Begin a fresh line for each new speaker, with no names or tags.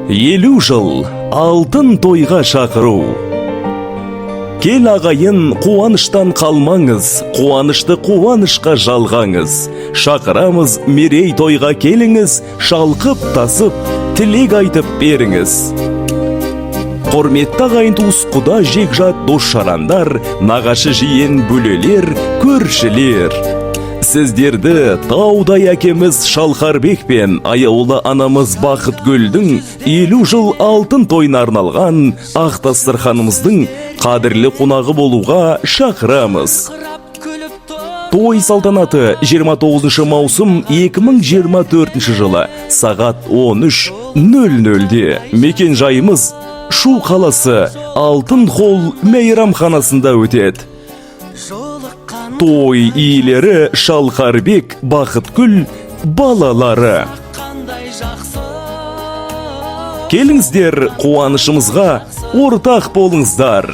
50 жыл алтын тойға шақыру. Кел, ағайын, қуаныштан қалмаңыз, қуанышты қуанышқа жалғаңыз. Шақырамыз мерей тойға, келіңіз, шалқып тасып, тілек айтып беріңіз. Құрметті ағайын, туыс, құда, жекжат, дос жарандар, нағашы жиен, бөлелер, көршілер, сіздерді таудай әкеміз Шалқарбек пен аяулы анамыз Бақытгүлдің 50 жыл алтын тойына арналған ақ дастарханымыздың қадірлі қонағы болуға шақырамыз. Той салтанаты 29 маусым 2024 жылы сағат 13.00-де, мекен жайымыз Шу қаласы, Алтын Холл мейрамханасында өтеді. Той иелері: Шалқарбек, Бақытгүл, балалары. Келіңіздер, қуанышымызға ортақ болыңыздар.